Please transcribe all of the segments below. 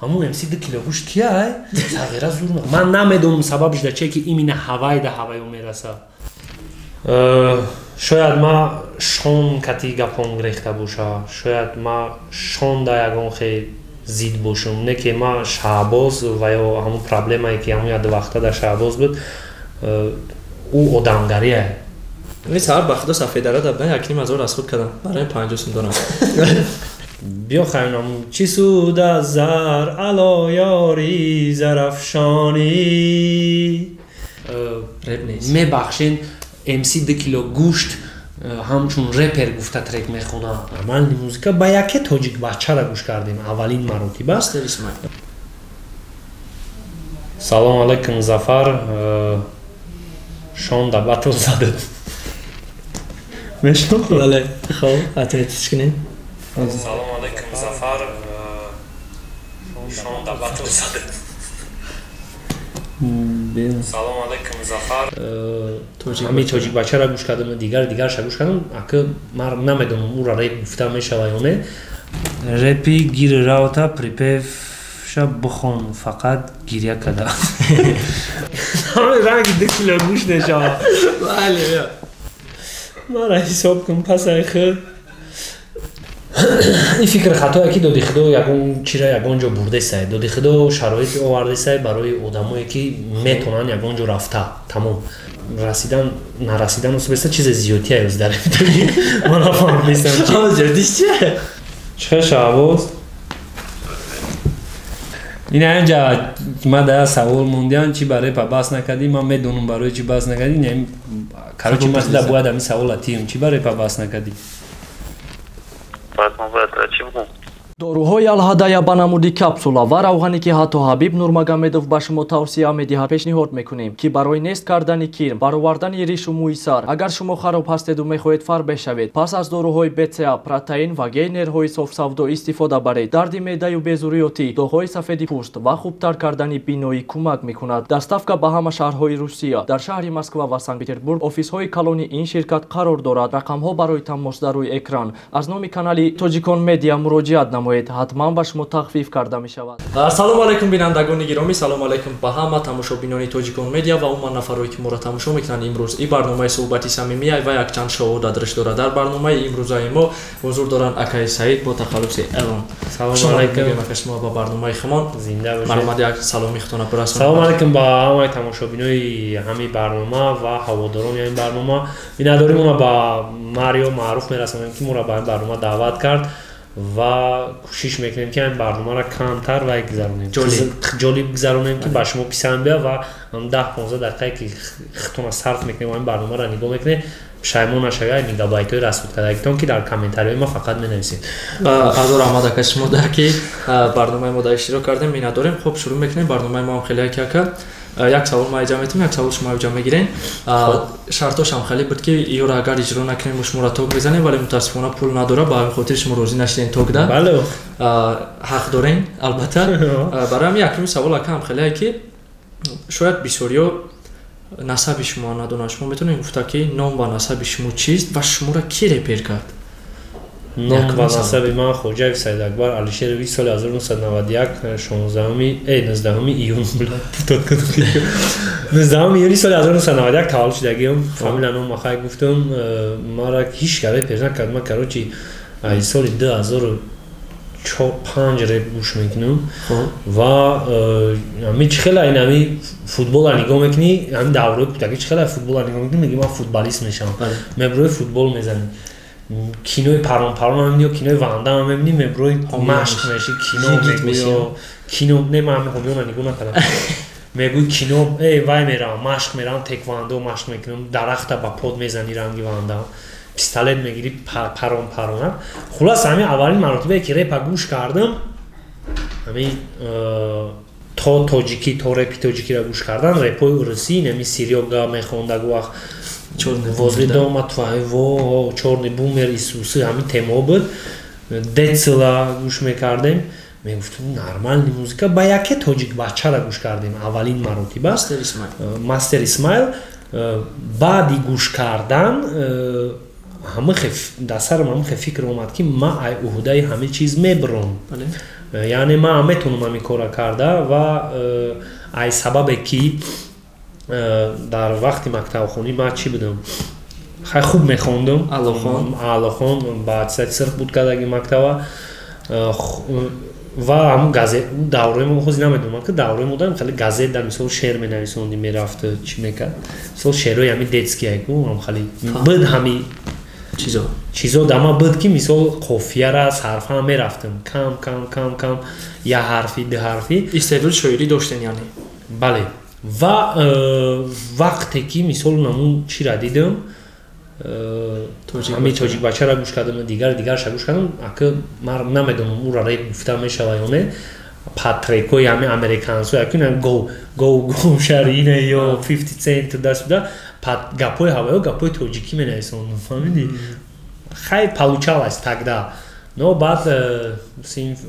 Ҳамун МС 2 кило гӯшт кияй? Сағира зур. Ман намедонам сабабш да че ки именно ҳавай да ҳавай ӯ мераса. Шояд ма шон кати гапон гирехта боша, шояд ма шон да ягон хе зид бошам, не ки ма Шаҳбоз ва ё ҳамун проблемае ки ҳамун як вақта дар Шаҳбоз буд, ӯ одамгарие. Ми саҳар ба худо сафедара да бан 1.5 ҳазор аз худ кардам, барои 50 сум дорам. Биё хайнам чӣ суд аз зар ало ёри зарафшонӣ. Реп нест. Мебахшен, МС 2 кило гӯшт ҳамчун репер гуфта трек мехонад. Нормальный музыка ба яке тоҷик бачара гӯш кардем аввалин маротиба. Мастер Исмаил. Салом алайкум, Зафар. Шон да батл задад. Мешнохт? Бале, хоб, ответиш кунем. Салом алайкум, Зафар. Шон да батл задад. Салом алайкум, Зафар. Ҳамин тоҷик бачара гӯш кардам, дигарша гӯш кардам. Ака ман намедонам ӯра реп гуфта мешава ё не. Репи гири равта припевша бихон, фақат гиря када. Ҳамин ранги 2 кило гӯш мешава. Бале, мара ҳисоб кун пасай худ. Ин фикр хатое ки доди худо ягон чира ягон ҷо бурдесай, доди худо шароит овардесай барои одамое ки метонанд ягон ҷо рафта, тамом. Расидан нарасидан усбеста чизе зиёдтие ӯз дар ман нафаҳмидам чи. Ҳама зиёдиш чие? Чӣ Шаҳбоз? Ин ҳаминҷа ман да савол мондиам, чи ба репа бас накардӣ? Ман медонам барои чи бас накардӣ. Короче, ман да бояд ҳамин савола тиём, чи ба репа бас накардӣ? Доруҳои Алҳадая ба намуди капсула ва равғане ки ҳатто Ҳабиб Нурмагомедов ба шумо тавсия медиҳад, пешниҳод мекунем, ки барои нест кардани кирм, баровардани ришу мӯи сар, агар шумо хароб ҳастеду мехоҳед фарбеҳ шавед, пас аз доруҳои БЦА, протеин ва гейнерҳои софсавдо истифода баред. Дарди меъдаю безурётӣ, доғҳои сафеди пӯст ва хубтар кардани биноӣ кӯмак мекунад. Доставка ба ҳама шаҳрҳои Русия. Дар шаҳри Москва ва Санкт-Петербург офисҳои калони ин ширкат қарор дорад. Рақамҳо барои тамос дар рӯи экран. Аз номи канали Тоҷикон Медиа муроҷиат намоед, ҳатман ба шумо тахфиф карда мешавад. Салом алайкум, бинандагони гиромӣ, салом алайкум ба ҳама тамошобинони Тоҷикон Медиа ва умуман нафарое ки моро тамошо мекунанд. Имрӯз ин барномаи суҳбати самимия ва якчанд шоҳодадриш дорад. Дар барномаи имрӯзаи мо ҳузур доранд акаи Саид бо тахаллуси Элон. Салом алайкум ака, шумо ба барномаи хумон. Зинда бошед. Марҳамат, як саломи худтона бирасонед. Салом алайкум ба ҳамаи тамошобинои ҳамин барнома ва ҳаводорони ҳамин барнома. Миннатдорим мо ба Марио Маъруф мерасонем, ки моро ба ин барнома даъват кард ва кӯшиш мекунем, ки ҳамин барномаро камтар вай гузаронем, ҷолиб гузаронем, ки ба шумо писанд биёяд ва 10-15 дақиқае ки худтонро сарф мекунем ва ин барномаро нигоҳ мекунем, пушаймон нашавед мегабайтҳои расход кардагитон, ки дар комментариҳои ма фақат менависед. Ҳазор раҳмат ака шумо дар ки барномаи мо дар иштирок кардем, миннатдорем. Хуб, шурӯъ мекунем барномаи мо. Ҳам хеле яке ака як савол ма иҷа метавонем, як савол шумо иҷа мегирем. Шартошам хеле буд, ки ёро агар иҷро накунем, шуморо ток мезанем, вале мутаассифона пул надора, ба ҳамин хотир шумо розӣ нашудем ток да. Бале. Ҳақ дорем, албатта. Барои ҳамин якуми савол ака ҳам хеле ки шояд бисёриё насаби шумо надонанд. Шумо метавонед гуфта, ки ном ва насаби шумо чист ва шуморо ки репер кард? Ном ва насаби ман Хоҷаев Саидакбар Алишерович, соли 1991, 16 19 июн, 19 июни соли 1991 таваллуд шудагиам. Фамилия ном махай гуфтам. Мара ҳеҷ ка репер накард. Ман, короче, соли 2005 реп гӯш мекунам ва ҳами чӣ хела ин ҳами футбола нигоҳ мекунӣ, ҳами давраи кӯдакӣ чӣ хела футбола нигоҳ мекунӣ, мегӣ ман футболист мешавам, меброи футбол мезанӣ. Кинои парон парон мебинӣ ё кинои Вандам мебинӣ, меброи машқ мешӣ, кино мегӯӣ, кино не, ман ҳами ҳомиёна нигоҳ накардам, мегӯй кино, эй вай, меравам машқ, меравам теквандо машқ мекунам, дарахта ба под мезанӣ ранги Вандам, пистолет мегирӣ, парон парона. Хулас, ҳамин аввалин маротибае ки репа гӯш кардам, ҳамин то тоҷикӣ, то репи тоҷикиро гӯш кардан, репои урусӣ, нами Серёга мехондагу вақт «Возле дома твоего», «Чёрный бумер», Исусы, ҳамин темаҳо буд. Децла гӯш мекардем, мегуфтем нормальный музыка. Ба яке тоҷик бачара гӯш кардем аввалин маротиба, Мастер Исмаил. Баъди гӯш кардан ҳама дар сарам ҳама фикр омад, ки ман ай уҳдаи ҳама чиз мебиром. Яъне ман метавонам ҳамин корро карда ва ай сабабе ки дар вақти мактабхонӣ ман чӣ будам? Хай хуб мехондам. Аълохон ба аттестати сирх буд кардаги мактаба ва ҳамун газет давраи мо ҳозир намедонам ки давраи мо дорем хеле газет дар мисол шеър менависонди мерафт чӣ мекард. Мисол шеърҳои ҳами детский айку ҳам хеле буд ҳами чизо дама буд ки мисол қофияра сарфа мерафтам кам кам кам кам як ҳарфи ду ҳарфи. Истеъдоди шоирӣ доштен яъне? Бале. Ва вақте ки мисол намун чира дидам, ҳамин тоҷикбачаро гӯш кардам, дигарша гӯш кардам, ака ман намедонам ура реп гуфта мешава ё не, патрекҳои ҳамин американсо якун го го го шари ина ё 50 Cent даст буда, гапҳои ҳавоё гапҳои тоҷикӣ менависондам, фаҳмидӣ? Хай получалось тогда. Но баъд синф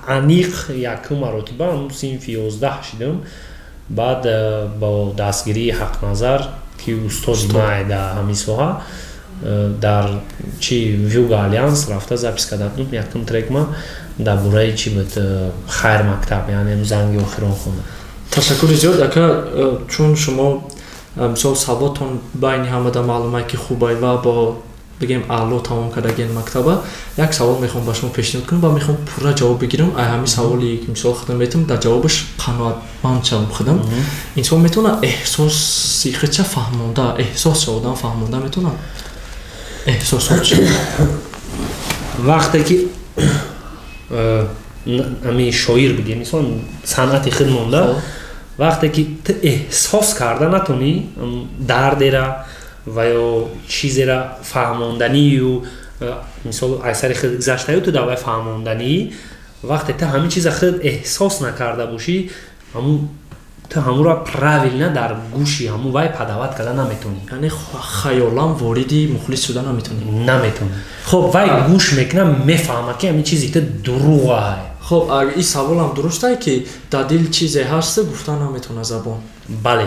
аниқ якум маротиба синфи 11 шидам, баъд бо дастгирии Ҳақназар ки устоди май дар ҳамин соҳа дар чи Вюга Алянс рафта запис карда будам якум трек ма дар бораи чи буд хайр мактаб, яъне занги охирон хонда. Ташаккури зиёд ака, чун шумо мисол саводтон байни ҳамада маълумае ки хубай ва бо бигем аъло тамом кардаген мактаба, як савол мехоҳам ба шумо пешниҳод кунам ва мехоҳам пурра ҷавоб бигирам. Ай ҳамин саволе ки мисол худам метавонам дар ҷавобаш қаноатманд шавам худам. Инсон метавонад эҳсоси худша фаҳмонда, эҳсосша одам фаҳмонда метавонад? Эҳсосотша. Вақте ки ҳамин шоир бигем, мисол санъати худ монда, вақте ки ту эҳсос карда натонӣ дардера ва ё чизера фаҳмонданию, мисол аз сари худ гузаштаю ту давай фаҳмонданӣ, вақте ту ҳамин чиза худ эҳсос накарда бошӣ, ҳамун ту ҳамура правилно дар гӯши ҳамун вай подават карда наметонӣ. Яъне хаёлан вориди мухлис шуда наметонӣ. Наметонӣ. Хоб вай гӯш мекунад, мефаҳмад ки ҳамин чизи ту дурӯғ Хоб ин саволам дуруст ае ки дар дил чизе ҳаст гуфта наметавонад забон. Бале.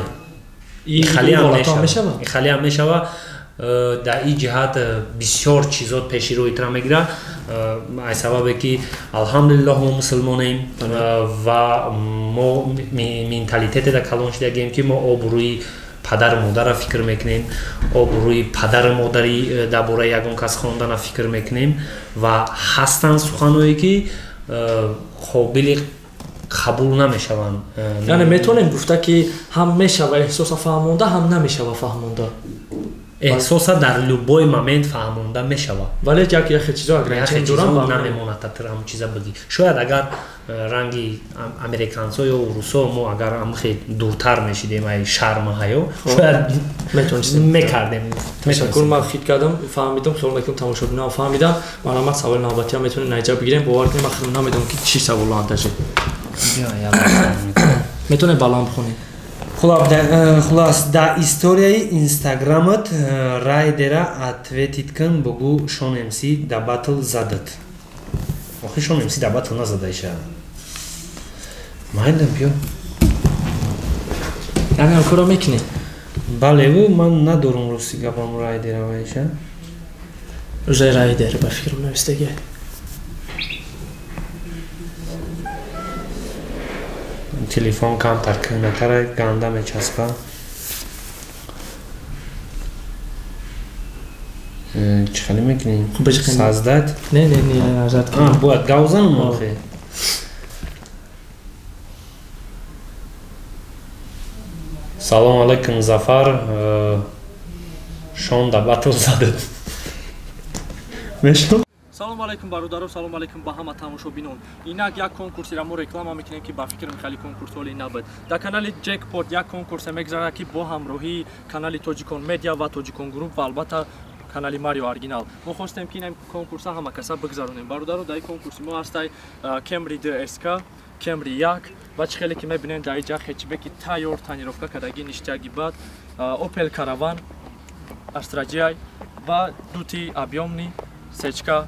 Хали ҳам мешава. Дар ин ҷиҳат бисёр чизот пеши рӯи тра мегирад, аз сабабе ки алҳамдулиллоҳ мо мусулмонем ва мо менталитете дар калон шудагем ки мо обрӯи падару модарро фикр мекунем, обрӯи падару модари дар бораи ягон кас хондана фикр мекунем ва ҳастанд суханҳое ки қобили қабул намешаванд. Яъне метавонем гуфта ки ҳам мешава эҳсоса фаҳмонда, ҳам намешава фаҳмонда. Эҳсоса дар любой момент фаҳмонда мешава. Вале як яхе чизо ограничен дорам, намемонад та ту ҳамон чиза бигӣ. Шояд агар ранги американсо ё русо мо агар амхе дуртар мешидем ай шарма ҳаё, шояд мекардем. Ташаккур, ман хит кардам, фаҳмидам, хиёл мекунам тамошобинам фаҳмидам. Марҳамат, саволи навбатиам метавонед найҷа бигирем. Бовар кунед, ман худам намедонам ки чӣ саволоанд даже. Метавонед баланд бихонед. Хулас, дар историяи инстаграмат райдера ответит кун, бугу Шон МС да батл задат. Охи Шон МС да батл назада иша. Майдам биё. Яъне ҳам корро мекунӣ? Бале, ӯ ман надорам рости гапам райдера ва иша. Уже райдер ба фикрам навистагӣ. Телефон камтар кӯҳнатара ганда мечаспа. Чӣ хеле мекунем? Создать? Не, не, не, назад. Бояд гав занам охе. Салом алайкум, Зафар. Шон да батл задад. Мешнавӣ? Салом алайкум бародаро, салом алайкум ба ҳама тамошобинон. Инак як конкурсеро мо реклама мекунем ки ба фикрам хеле конкурс ҳоле набуд. Дар канали Джекпот як конкурсе мегзарад ки бо ҳамроҳии канали Тоҷикон Медиа ва Тоҷикон Груп ва албатта канали Марио Оригинал. Мо хостем ки ин конкурса ҳама каса бигзаронем. Бародаро, дар ин конкурси мо ҳастай Camry 2 SK, Camry 1 ва чӣ хеле ки мебинем дар инҷа хэтчбеки тайёр тонировка кардаги ништяги бад, Opel Caravan, Astra GI ва дути объемный сечка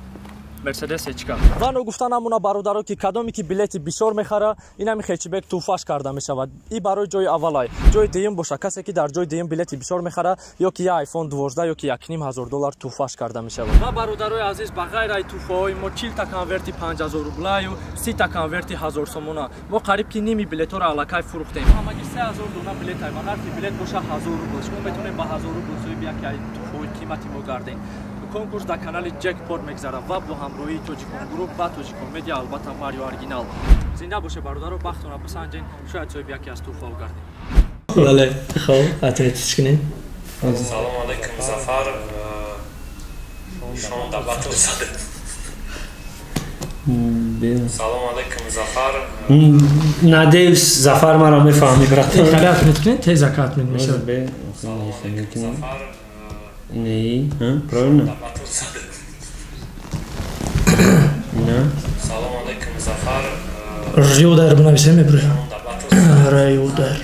Мерседес Эчка. Ва ногуфта намуна бародаро, ки кадоме ки билети бисёр мехара, инами хэтчбек тӯҳфаш карда мешавад. И барои ҷои аввалай. Ҷои дуюм боша, касе ки дар ҷои дуюм билети бисёр мехара, ё ки я iPhone 12 ё ки $1500 тӯҳфаш карда мешавад. Ва бародарои азиз, ба ғайр ай тӯҳфаҳои мо 40 та конверти 5000 рублаю 30 та конверти 1000 сомона. Мо қариб ки ними билетҳоро аллакай фурӯхтем. Ҳамагӣ 3000 дона билет ай ва нархи билет боша 1000 рубл. Шумо метавонед ба 1000 рубл соҳиби яке ай тӯҳфаҳои қимати мо гардед. Конкурс дар канали Джекпот мегзарад ва бо ҳамроҳии Тоҷикон Груп ва Тоҷикон Медиа, албатта Марио Оригинал. Зинда боше бародаро, бахтона бисанҷен, шояд соҳиби яке аз тӯҳфаҳо гардем. Бале, хоб, ответиш кунем. Салом алейкум, Зафар. Шон да батл зад. Салом алейкум, Зафар. Надеюсь, Зафар маро мефаҳми, брат. Хеле ответ кунед, тез ака ответ мешавад. Не, правильно? Салом алейкум, Зафар. Рюдар бинависем мебурем. Рюдар.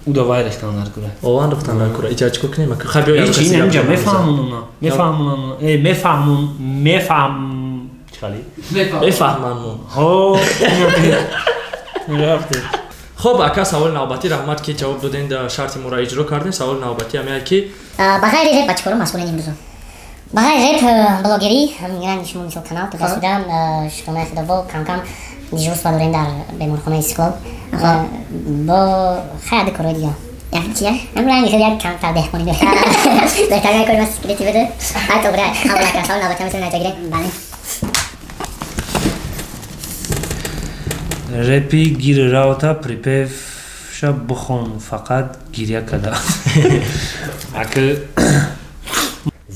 Уда вай рехтан наркура. Ован рехтан наркура. Иҷа чико кунем? Ха биё як чиз инҷа мефаҳмонам. Мефаҳмонам. Мефаҳмон, мефаҳм. Чӣ мефаҳмам. Ҳо. Рафтем. Хоб, ака, саволи навбатӣ, раҳмат ки ҷавоб додем, шарти моро иҷро кардем. Саволи навбатӣ ҳам яке ки ба ғайри реп ба чӣ коро машғулен имрӯзо? Ба ғайри реп, блогерӣ, ранги шумо, мисол канал тудасудам, шукронаи худо, бо кам-кам дежурство дорем дар беморхонаи Истиқлол, бо хайр корҳои дигар. Чия? Ранги худ як камтар деҳқонӣ дорем. Беҳтарин кори ма секрети буду. Ай добре, ҳавола кардам. Саволи навбатӣ метавонем наҷа гирем. Бале. Репи гир раута припевша бихон, фақат гиря када. Аки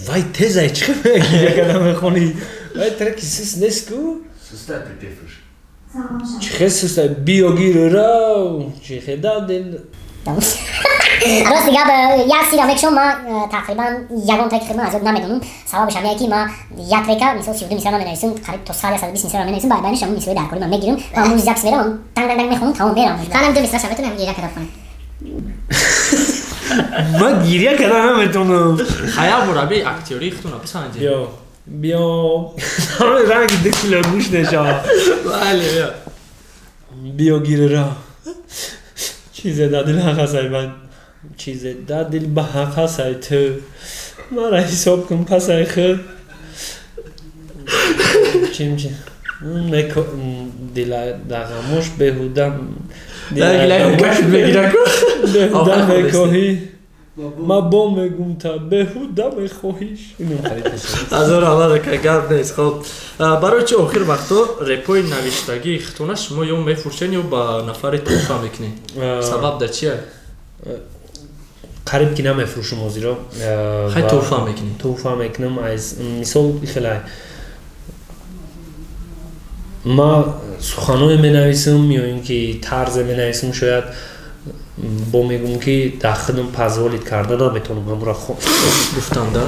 вай тезай чӣ гиря када мехонӣ? Вай треки сус нест ку? Суста припевш. Чӣ суста? Биё гир рав, чӣ хеда дил. Рости гап, як сира мекшом, ма тақрибан ягон треки худман аз ёд намедонам. Сабабаш ҳамяе ки ма як трека, мисол, 32 мисра наменависам, қариб то 100 120 мисра менависам, баъд байнаш ҳамун мисраи даркорӣ ман мегирам ва ҳамун запис мерам, танг танг танг мехонам, тамом, мерам. Ханам ду мисраша метавонам гиря карда бихонам. Ман гиря карда наметавонам. Хая бураби актёри худтона бисанҷед. Биё. Биё. Ранги 2 кило гӯшт мешавад. Бале, биё. Биё гир ра. Чизе дар дил ҳақ ҳастай ман. Чизе дар дил ба ҳақ ҳастай ту. Мара ҳисоб кун пасай худ. Чим чи? Дила дағамош беҳуда. Беҳуда мекоҳӣ. Ма бо мегум та беҳуда мехоҳиш. Азор аллоҳ ака, гап нест. Хоб, барои чи охир вақто репои навиштагии худтона шумо ё мефурӯшед, ё ба нафаре тӯҳфа мекунед? Сабаб дар чия? Қариб ки намефурӯшам ҳозиро. Хай тӯҳфа мекунед? Тӯҳфа мекунам. Аз мисол хеле ма суханое менависам ё ин ки тарзе менависам, шояд бо мегум ки дар худам позволит карда наметавонам ҳамро гуфтанда,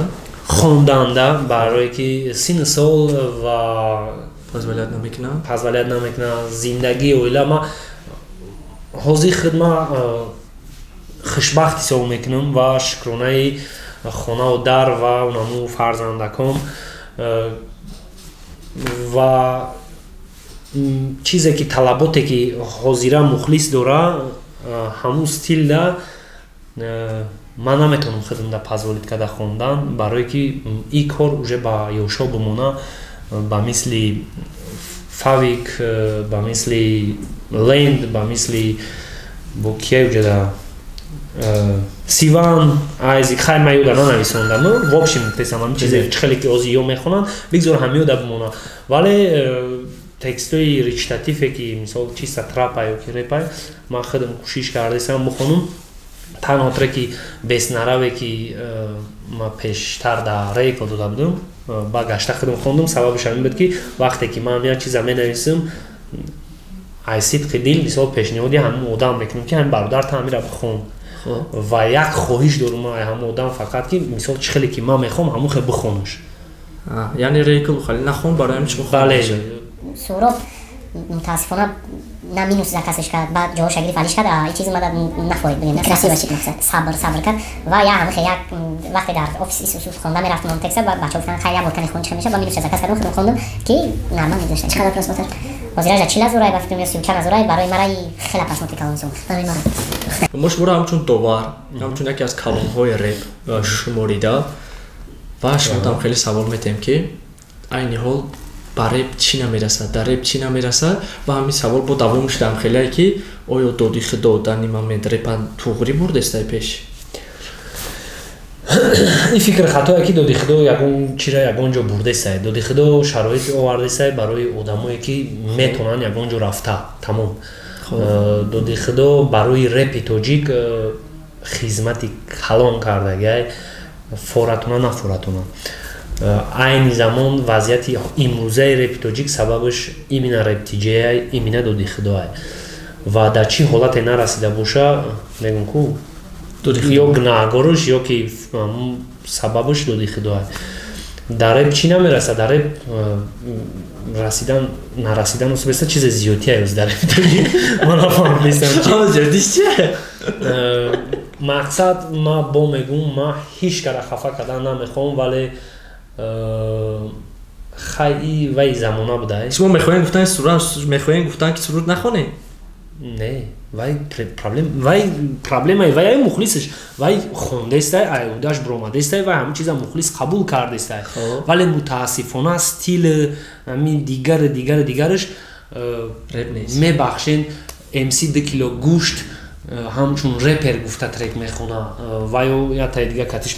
хонданда, барое ки синну сол ва позволят намекунад, позволят намекунад зиндагии оила. Ма ҳозир худ ма хушбахт ҳисоб мекунам ва шукронаи хонаву дар ва унаму фарзандаком ва чизе ки талаботе ки ҳозира мухлис дора, ҳамун стилда ман наметавонам худамда позволит карда хондан, барое ки ин кор уже ба ёшо бимона, ба мисли Фавик, ба мисли Ленд, ба мисли бо кия уҷада Сиван, Айзик, хай ман ёда нанависондам, в общем тесам ҳамин чизе чӣ хеле ки ози ё мехонанд, бигзор ҳам ёда бимона. Вале текстои речитативе ки мисол чиста трапа ё ки репа, ман худам кӯшиш кардесам бихонам. Танҳо треки беснараве ки ман пештар дар рейко дода будам, ба гашта худам хондам. Сабабаш ҳамин буд ки вақте ки ман як чиза менависам, аз сидқи дил мисол пешниҳоди ҳамин одам мекунам ки ҳамин бародар та ҳаминра бихон. Ва як хоҳиш дорам ай ҳамин одам фақат ки мисол чӣ хеле ки ман мехоҳам, ҳамон хел бихонаш. Яъне рейко хали нахон, барои ҳамин шумо Бале. Суҳроб мутаассифона На минус заказ ш кард, баъд ҷоҳоша гирифт, алиш кард, ин чиз мада нафоид бигем. Красиво шид, мақсад. Сабр кард ва я ҳамихе як вақте дар офис исусус хонда мерафтам он текста, баъд бачаҳо гуфтанд, хай, як бор кани хон, чӣ меша, ба минус заказ кардам, худам хондам, ки нормал мегузашта. Чӣ қадар просмотр? Ҳозираҷа 40 ҳазорай, ба фикрам, ё 34 ҳазорай, барои мараи хеле просмотр калон сум. Барои мара. Мо шуморо ҳамчун довар, ҳамчун яке аз калонҳои реп шуморида ва шумодам хеле савол метиҳем, ки айни ҳол ба реп чӣ намерасад, дар реп чӣ намерасад, ва ҳамин савол бо давом шудам хеле, ки оё доди худо дар ин момент репа туғрӣ бурдестай пеш? Ин фикр хатое, ки доди худо ягон чира ягон ҷо бурдестай. Доди худо шароит овардестай барои одамое, ки метавонанд ягон ҷо рафта, тамом. Доди худо барои репи тоҷик хизмати калон кардагиай, форатона нафоратона. Айни замон вазъияти имрӯзаи репи тоҷик сабабаш именно Реп Тиҷеай, именно доди худоай. Ва дар чӣ ҳолате нарасида боша, мегӯм ку, ё гунаҳгораш, ё ки сабабаш доди худоай. Дар реп чӣ намерасад? Дар реп расидан нарасидан осубеста чизе зиёдтия дар репи тоҷик, ман нафаҳмидистам. Зиёдиш чие? Мақсад, ма бо мегӯм, ма ҳеҷ кара хафа кардан намехоҳам, вале хай, вай замона буда. Шумо мехоҳем гуфтан, сурат мехоҳем гуфтан, ки суруд нахонем? Не, вай проблем, вай проблемаи вай ай мухлисаш, вай хондестай, айудаш биромадестай, вай ҳамин чиза мухлис қабул кардестай, вале мутаассифона стил ҳамин дигар дигар дигараш мебахшен, МС 2 кило гӯшт ҳамчун репер гуфта трек мехона, вайо я таи дига катиш.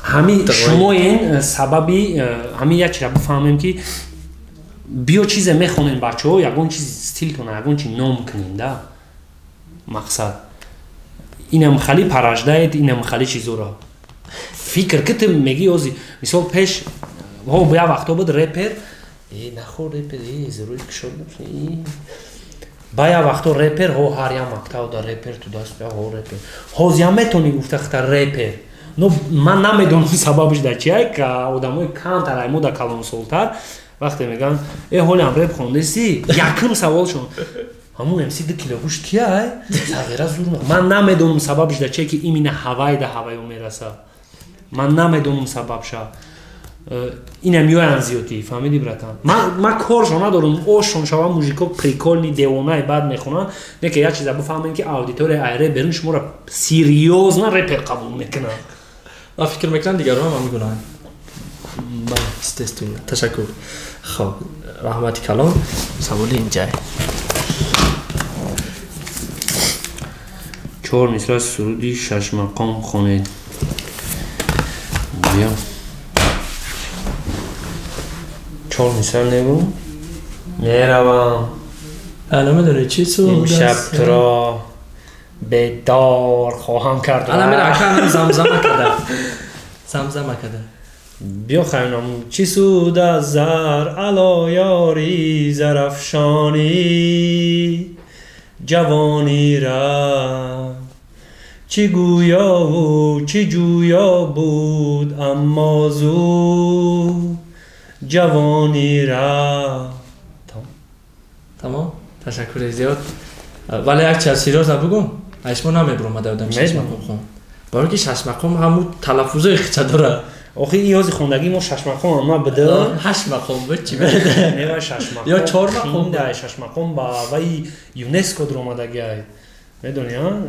Ҳамин шумоен сабаби ҳамин як чира бифаҳмем, ки биё чизе мехонем, бачаҳо, ягон чиз стил кона, ягон чи ном кунем да. Мақсад, инам хали параждаед, инам хали чизоро фикр ки ту меги ози мисол пеш ҳо як вақто буд репер нахор, репер зуруи кушод, ба як вақто репер ҳо ҳар як мактаб да репер ту даст ҳо репер. Ҳозиам метавонӣ гуфта хата репер, но ман намедонам сабабаш дар чия, ка одамои камтар ай мо да калонсолтар вақте мегӯянд, э, ҳолиам реп хондеси, якум саволшон ҳамун МС 2 кило гӯшт кия, сағира зур. Ман намедонам сабабаш дар чие, ки именно ҳавай да ҳавайо мераса, ман намедонам сабабша. Инам ёян зиёдӣ, фаҳмиди, братан? Ман коршон надорам, ошон шава, мужико прикольный, девонаи бад мехонанд, не ки як чиза бифаҳмем, ки аудитория ай реп берун шуморо серьёзно репер қабул мекунад. Ман фикр мекунам, дигарон ҳам мегӯнанд, естественно. Ташаккур. Хоб, раҳмати калон. Саволи инҷай. Чор мисра суруди шашмақом хонед. Биё, чор мисра негӯ, меравам. Намедонӣ чӣ суруд? Имшаб туро бедор хоҳам кард. Ана мера, ака, замзама карда, замзама карда. Биё, хайнам. Чӣ суд аз зар, ало ёри, зарафшонӣ ҷавонӣ рафт, чӣ гӯёву чӣ ҷӯё буд, аммо зуд ҷавонӣ рафт. Тамом, ташаккури зиёд. Вале як чиз серьёзно бугум, ай шумо намебуромада одам шашмақом хон, барои ки шашмақом ҳамун талаффузои хича дорад. Охи, ин ёзи хондагии мо шашмақом ама буда. Ҳашт мақом буд, чӣ? Не, вай шашмақом ё чор мақом. Да, шашмақом ба вай ЮНЕСКО дуромадагиай, медони, а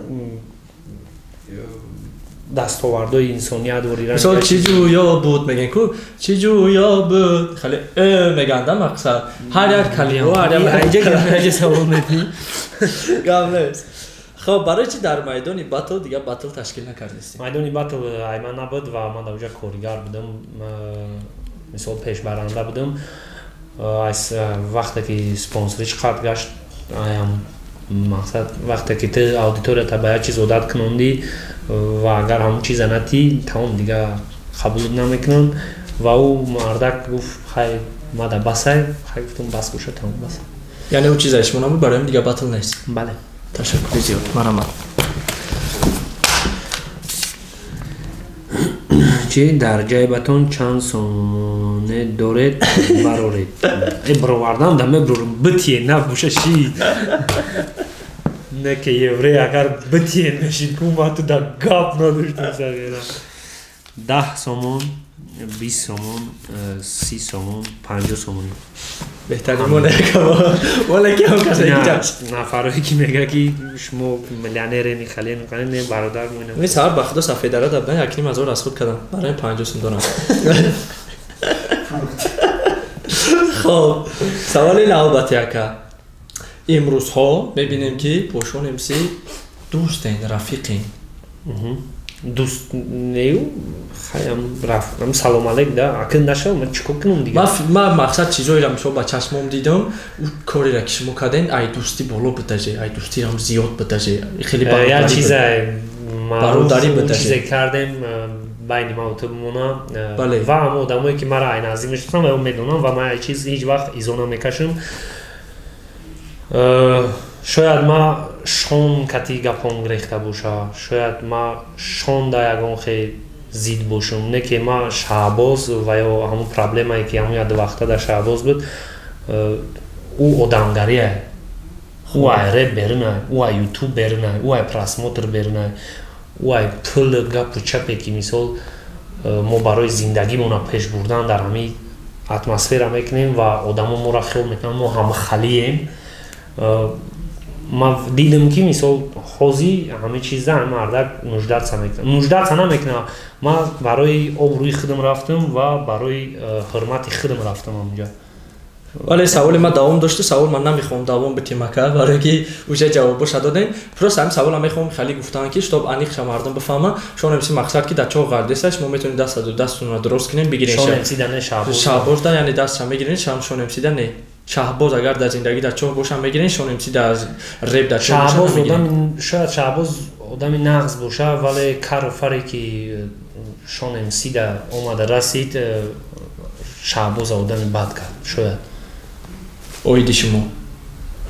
дастовардҳои инсоният. Мисол, чӣ ҷӯё буд мегӯен ку, чӣ ҷӯё буд, хеле э меганда. Мақсад, ҳар як калима, ҳар як савол медиҳӣ. Гап нест. Хоб, барои чӣ дар майдони батл дигар батл ташкил накардистем? Майдони батл ай ман набуд ва ман дар оҷа коргар будам, мисол, пешбаранда будам. Аз вақте ки спонсориш қатъ гашт, аям мақсад, вақте ки ту аудиторията ба як чиз одат кунондӣ ва агар ҳамон чиза натӣ, тамом, дигар қабулот намекунанд. Ва ӯ мардак гуфт, хай, мада басай, хай, гуфтам, бас боша, тамом, бас. Яъне ӯ чиза шумо набуд, барои дигар батл нест? Бале. Ташаккури зиёд, марҳамат. Чи дар ҷайбатон чанд сомоне доред, бароред? Э, баровардан да мебурам, битие набуша ши. Не ки еврей агар битие мешид, ку ма ту да гап надоштам сагера. 10 сомон, 20 сомон, 30 сомон, 50 сомон. Беҳтарин молеки ҳам касе ки нафарое ки мега ки шумо миллионерени, хален, не, бародар мо. Ми саҳар ба худо сафедара да 1,5 ҳазор аз худ кардам. Барои 50 сом дорам. Хоб, саволи навбати, ака. Имрӯзҳо мебинем, ки бо Шон МС дӯстен, рафиқен. Дӯст нею, хаям рафтам, салом алейк да, акн нашав, ман чикор кунам дига? Ман мақсад чизоеро мисол ба чашмом дидам, ӯ кореро ки шумо карден, ай дӯстӣ боло будаже, ай дӯстиам зиёд будаже, хеле як чизе бародарӣ будаже. Чизе кардем, байни ман ту бимона. Ва ҳама одамое ки мара ай наздик мешиносанд ва медонам, ва ман ай чиз ҳеҷ вақт изо намекашам. Шояд ма Шон кати гапом гирехта боша, шояд ма Шон да ягон хе зид бошам, не ки ма Шаҳбоз ва ё ҳамун проблемае ки ҳамун як вақта дар Шаҳбоз буд, ӯ одамгарие, ӯ ай реп берунай, ӯ ай ютуб берунай, ӯ ай просмотр берунай, ӯ ай пул гапу чапе ки мисол мо барои зиндагимона пеш бурдан дар ҳамин атмосфера мекунем ва одамо моро хиёл мекунанд мо ҳамхалием. Ма дидам ки мисол ҳози ҳамин чиза ҳама мардак нуждаться мекунад, нуждаться намекунад. Ма барои обрӯи худам рафтам ва барои ҳурмати худам рафтам ҳамунҷа. Вале саволи ман давом дошту, савол ман намехоҳам давом битим, ака, барое ки уже ҷавобоша додем. Просто ҳамин савола мехоҳам хеле гуфтан, ки чтоб аниқша мардум бифаҳма. Шон МС мақсад ки дар чоҳ ғардеса, шумо метавонед дастатонро дуруст кунем, бигирен. Шон МС да не, Шаҳбоз. Шаҳбоз да, яъне дастша мегирен, Шон МС да не. Шаҳбоз агар дар зиндагӣ дар чоҳ боша мегирен, Шон МС дар реп дар чоҳ боша Шаҳбоз одами, шояд Шаҳбоз одами нағз боша, вале кару фаре ки Шон МС да омада расид, Шаҳбоза одами бад кард шояд. Оиди шумо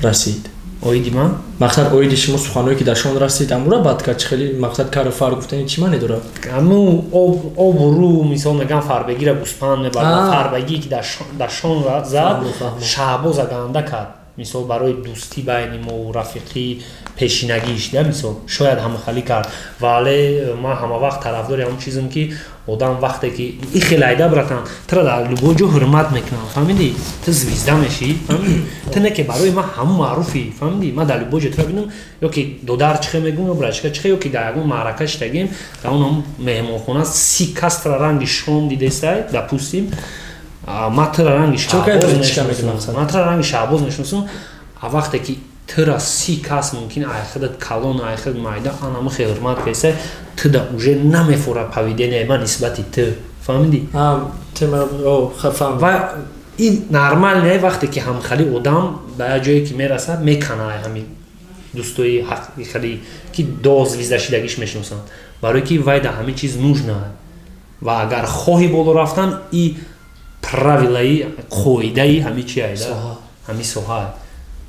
расид? Оиди ман? Мақсад, оиди шумо суханое ки дар Шон расид, амура бад кард. Чӣ хеле мақсад кару фар гуфтани чӣ маъне дорад? Аму обу рӯ, мисол мегӯям, фарбегира гӯспанд мебарад, фарбегие ки дар Шон зад, Шаҳбоза ганда кард. Мисол, барои дӯстӣ байни мо, рафиқӣ пешинагиш да, мисол, шояд ҳамахалӣ кард. Вале ман ҳама вақт тарафдори ҳамон чизам, ки одам вақте ки и хеле айда, братан, тура дар любой ҷо ҳурмат мекунам, фаҳмидӣ? Ту звезда мешӣ, фаҳмидӣ? Ту не ки барои ман ҳамун маъруфӣ, фаҳмидӣ? Ман дар любой ҷо тура бинам, ё ки додар чихе мегӯм, ё братишка чихе, ё ки дар ягон маърака шитагем, дар он ҳамун меҳмонхона 30 кас тура ранги Шон дидестай, допустим, ман тура ранги Шаҳбоз мешиносам, ман тура ранги Шаҳбоз мешиносам. А вақте ки тура 30 кас мумкин ай худат калон, ай худ майда анаму хел ҳурмат кардесай, ту да уже намефора поведение ман нисбати ту, фаҳмидӣ? Ва ин нормал не. Вақте ки ҳамхали одам ба як ҷое ки мерасад, мекана ай ҳамин дӯстои хали ки до звезда шидагиш мешиносанд, барое ки вай да ҳамин чиз нужна. Ва агар хоҳӣ боло рафтан, и правилаи, қоидаи ҳамин чи айда, ҳамин соҳа,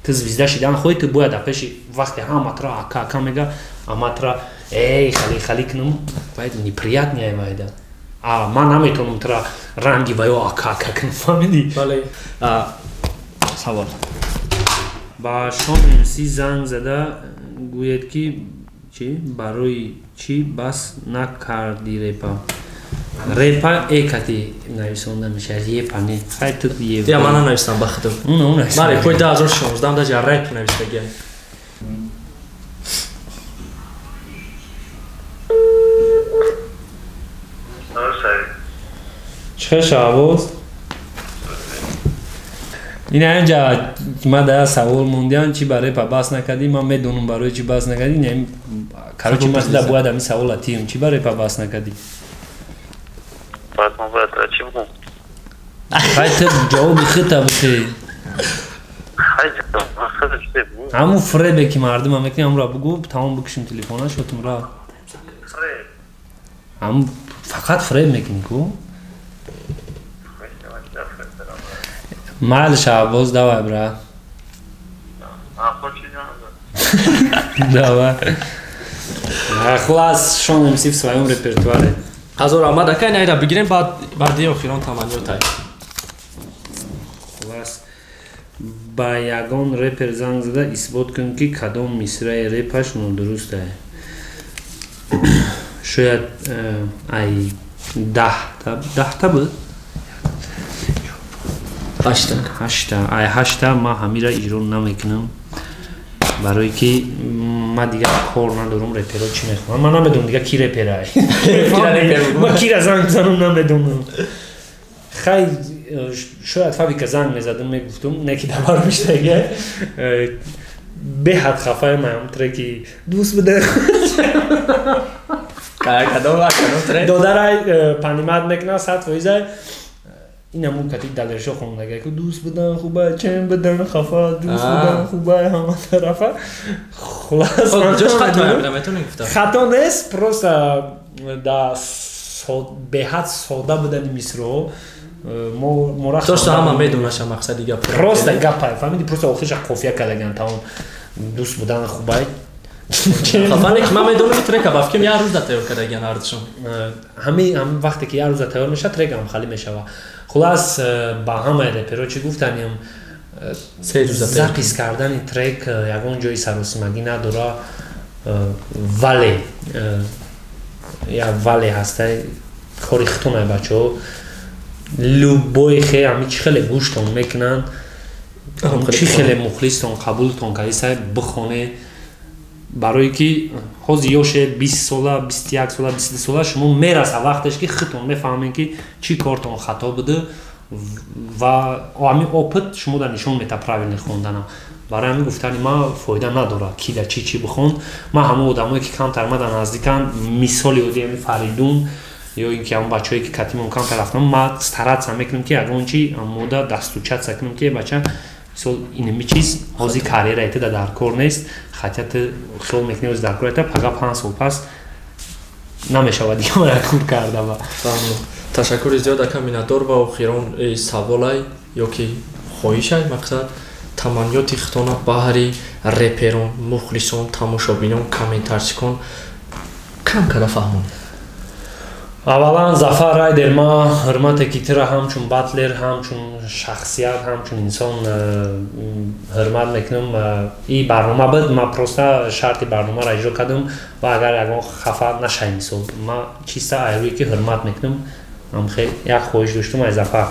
ту звезда шидан хоҳӣ, ту бояд пеши вақте ҳама тура ака, ака мега, ама тура эй хали хали кунам, бояд неприятный ай вайда. А ман наметавонам тура ранги ваё ака, ака кунам, фаҳмидӣ? Бале. Савол. Ба Шон МС занг зада гӯед, ки чи барои чӣ бас накарди репа? Репа экати нависонда мешавад, епа не. Хай, ту Я ман нанависам ба худам. Ман репои 2016 даже реп навистагиам. Чихел, Шаҳбоз? Ин ҳаминҷа ман дар савол мондиам, чи ба репа бас накардӣ. Ман медонам барои чи бас накардӣ. Короче, ман бояд ҳамин савола тиҳам: чи ба репа бас накардӣ? Баъд ман бояд чӣ бигӯм? Хай, ту ҷавоби худта битӣ. Ҳамун фребе ки мардума мекунӣ, ҳамонро бугӯ, тамом, бикушем телефона, шотум рафт. Ҳамун фақат фреб мекунӣ ку. Майли, Шаҳбоз, давай, брат, давай. Хулас, Шон МС в своем репертуаре. Ҳазор раҳмат ака, инайра бигирем, баъд баъди охирон таманниётай. Хулас, ба ягон репер занг зада исбот кун, ки кадом мисраи репаш нодурустае. Шояд ай 10та, 10та буд? 8та. 8та. Ай 8та ман ҳамира иҷро намекунам, барое ки ман дигар кор надорам реперо чӣ мехоҳам. Ман намедонам дигар ки реперай, ман кира занг занам намедонам. Хай, шояд Фабика занг мезадам, мегуфтум, не ки дабар миштага беҳад хафаем аям треки дӯст буда. Додарай понимать мекунад 100%. Инамун кати Далершо хондага ку: дӯст будан хуба, чем будан хафа, дӯст будан хуба ҳама тарафа. Хулас, хато нест, просто да беҳад сода будани мисрҳо мора. Просто ҳама медонаша мақсади гап. Просто гапа фаҳмиди, просто охириша қофия кардаган, тамом. Дӯст будан хубай. Хафане ки ман медонам, трека ба фикрам як рӯза тайёр кардагиан ҳардушон. Ҳами вақте ки як рӯза тайёр мешавад, трек ҳам халӣ мешавад. Хулас, ба ҳамаи реперо чӣ гуфтанем: запись кардани трек ягон ҷои саросимагӣ надора, вале як вале ҳаста: кори хитонай, бачаҳо. Любой хе ҳами чӣ хеле гӯштон мекунанд, чӣ хеле мухлистон қабултон кардисай, бихоне, барое ки ҳозир ёше 20 сола, 21 сола, 22 сола, шумо мераса вақтеш, ки худтон мефаҳмем, ки чӣ кортон хато буда, ва ҳамин опыт шумо дар нишон мета правильно хондана. Барои ҳамин гуфтани ман фоида надорад, ки да чӣ чӣ бихон. Ман ҳамон одамое, ки камтар мада наздиканд, мисоли одди ҳами Фаридун ё ин ки ҳамон бачаҳое, ки катимон камтар рафтам, ман стараться мекунам, ки ягон чи мода достучаться кунам, ки бача, мисол, инами чиз ҳозир карьераи ту дар кор нест, хотя ту хиёл мекунӣ ҳозир дар кор, пага 5 сол пас намешавад дига мара кур карда. Ва Ташаккури зиёд, ака, миннатдор. Ва охирон саволай ё ки хоҳишай, мақсад таманниёти хитона баҳри реперон, мухлисон, тамошобинон, комментарчикон кам када фаҳмонед. Аввалан, Зафар Райдер, ма ҳурмате ки тура ҳамчун батлер, ҳамчун шахсият, ҳамчун инсон ҳурмат мекунам. И барнома буд, ма просто шарти барномаро иҷро кардам ва агар ягон хафа нашай, мисол, ма чиста айрӯе ки ҳурмат мекунам, як хоҳиш доштум ай Зафар.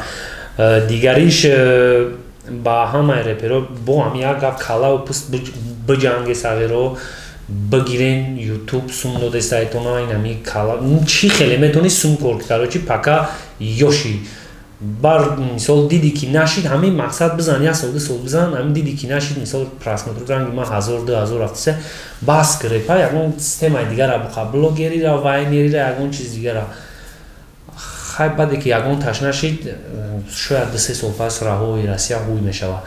Дигариш, ба ҳамаи реперо бо ҳами як гап: калаву пуст биҷанге, сағиро бигирен. Ютуб сум додестайтона, инами кала чӣ хеле метавонӣ сум кор, короче, пока ёши. Бар мисол, диди ки нашид, ҳамин мақсад бизан, як сол, 2 сол бизан, ҳамин диди ки нашид, мисол, просмотр ранги ман 1000, 2000 рафтиса, бас гирепа, ягон системаи дигара буқа, блогерира, вайнерира, ягон чиз дигара. Хай, баъде ки ягон таш нашид, шояд 2-3 сол пас раҳои Россия ҳуй мешавад.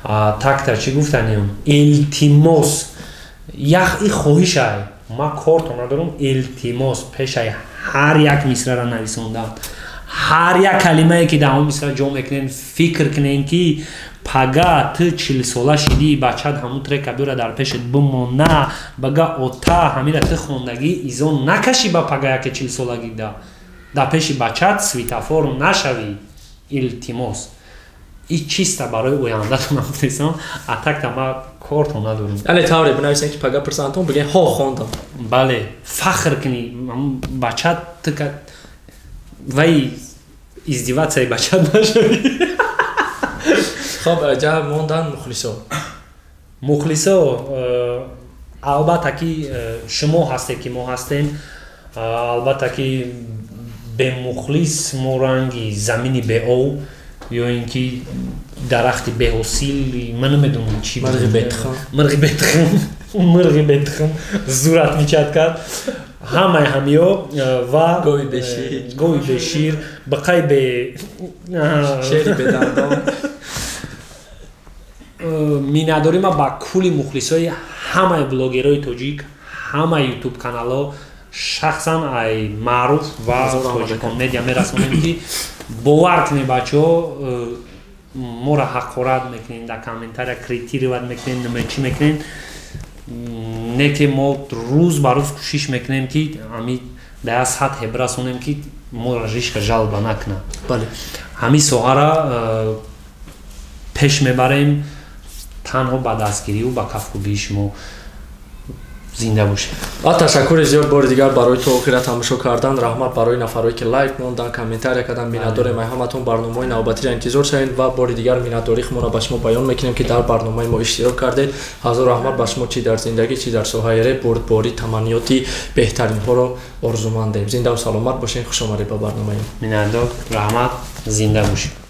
Такта чӣ гуфтанем: илтимос, як и хоҳишай, ман корто надорам, илтимос, пешай ҳар як мисрара нависондан, ҳар як калимае, ки дар он мисра ҷо мекунем, фикр кунем, ки пага ту 40 сола шидӣ, бачат ҳамун трека биёра дар пешет бимона, бага ота ҳамира ту хондагӣ, изо накашӣ, ба пага яке 40 солагӣ да дар пеши бачат светофор нашавӣ. Илтимос, и чиста барои ояндатон гуфтесам, а такта ма кортон надорам. Яъне тавре бинависем, ки пага пурсандтон, бигӯен: «Ҳо, хондам». Бале, фахр кунӣ, бачат ту вай издеваться и бачат нашавӣ. Хоб, ҷа мондан мухлисо. Мухлисо, албатта ки шумо ҳастед, ки мо ҳастем. Албатта ки бемухлис мо ранги замини беоб ё ин ки дарахти беҳосил, ман намедонам чи. Мирғи бетухм. Мирғи бетухм, мирғи бетухм зурат мичад кард ҳамаи ҳамиё ва гови бешир. Гови бешир, бақай бе шери бедандон. Миннатдорӣ ма ба кулли мухлисои ҳамаи блогерҳои тоҷик, ҳамаи ютуб каналҳо, шахсан ай Маъруф ва Тоҷикон Медиа мерасонем, ки бовар кунед, бачаҳо, моро ҳақорат мекунем, дар комментария критировать мекунем, наме чӣ мекунем, не ки мо рӯз ба рӯз кӯшиш мекунем, ки ами Дар як сатҳе бирасонем, ки моро ҳичка жалоба накунад. Ҳамин соҳара пеш мебарем танҳо ба дастгириву ба кафкӯбии шумо. Зинда бошед. Ва ташаккури зиёд бори дигар барои то охира тамошо кардан. Раҳмат барои нафарое ки лайк мондан, комментария кардан. Миннатдорем ай ҳаматон. Барномаҳои навбатиро интизор шавед ва бори дигар миннатдории худро ба шумо баён мекунем, ки дар барномаи мо иштирок кардед. Ҳазор раҳмат ба шумо, чи дар зиндагӣ, чи дар соҳаи реп бурдборӣ таманниёти беҳтаринҳоро орзумандем. Зиндаву саломат бошед. Хушомадед ба барномаи Миннатдор, раҳмат, зинда бошед.